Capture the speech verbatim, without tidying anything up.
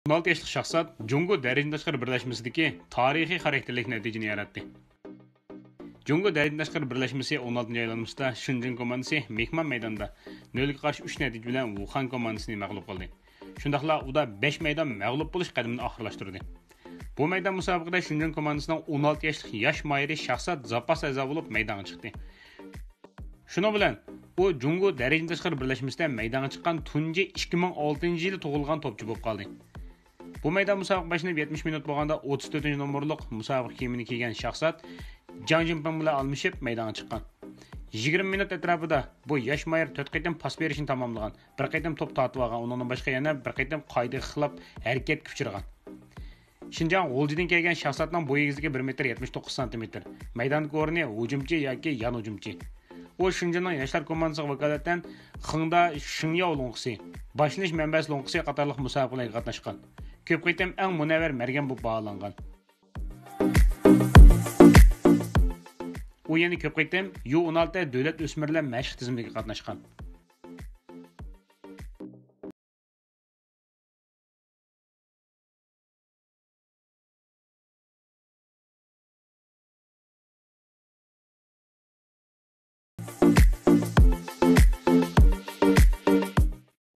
ئون ئالتە ياشلىق شاھزات جۇڭگو دەرىجىدىن تاشقىرى بىرلەشمىسىدىكى تارىخىي خاراكتېرلىك نەتىجىنى ياراتتى. جۇڭگو دەرىجىدىن تاشقىرى بىرلەشمىسى ئون ئالتىنچى ئايلانمىسىدا شېنجېن كوماندىسى مېھمان مەيداندا نۆلگە قارشى ئۈچ نەتىجە بىلەن ۋۇخەن كوماندىسىنى مەغلۇپ قىلدى. شۇنداقلا ئۇدا بەش مەيدان مەغلۇپ بولۇش قەدىمىنى ئاخىرلاشتۇردى. بۇ مەيدان مۇسابىقىدە شېنجېن كوماندىسىنىڭ ئون ئالتە ياشلىق ياش ماھىرى شاھزات زاپاس ئەزا بولۇپ مەيدانغا چىقتى. شۇنىڭ بىلەن ئۇ جۇڭگو دەرىجىدىن تاشقىرى بىرلەشمىسىدە مەيدانغا چىققان تۇنجى ئىككى مىڭ ئالتىنچى يىلى تۇغۇلغان توپچى بولۇپ قالدى. بۇ مەيدان مۇسابىقە باشلىنىپ يەتمىش مىنۇت بولغاندا ئوتتۇز تۆتىنچى نومۇرلۇق مۇسابىقە كىيىمىنى كىيگەن شاھزات جاڭ جىنپىڭ بىلەن ئالمىشىپ مەيدانغا چىققان. يىگىرمە مىنۇت ئەتراپىدا بۇ ياش ماھىر تۆت قېتىم پاس بېرىشنى تاماملىغان، بىر قېتىم توپ تارتىۋالغان، ئۇنىڭدىن باشقا يەنە بىر قېتىم قائىدىگە خىلاپ ھەرىكەتكە ئۇچرىغان. شىنجاڭ غۇلجىدىن كەلگەن شاھزاتنىڭ بويى ئېگىزلىكى بىر مېتىر يەتمىش توققۇز سانتىمېتىر. مەيداندىكى ئورنى ھۇجۇمچى ياكى يان ھۇجۇمچى. ئۇ شىنجېننىڭ ياشلار كوماندىسىغا ۋاكالىتەن خېڭدا شىڭياۋ لوڭقىسى، باشلىنىش مەنبەسى لوڭقىسى قاتارلىق مۇسابىقىلەرگە قاتناشقان. كۆپ قېتىم ئەڭ مۇنەۋۋەر مەرگەن بولۇپ باھالانغان. ئۇ يەنە كۆپ قېتىم يۇ ئون ئالتە دۆلەت ئۆسمۈرلەر مەشىق تىزىملىكىگە قاتناشقان.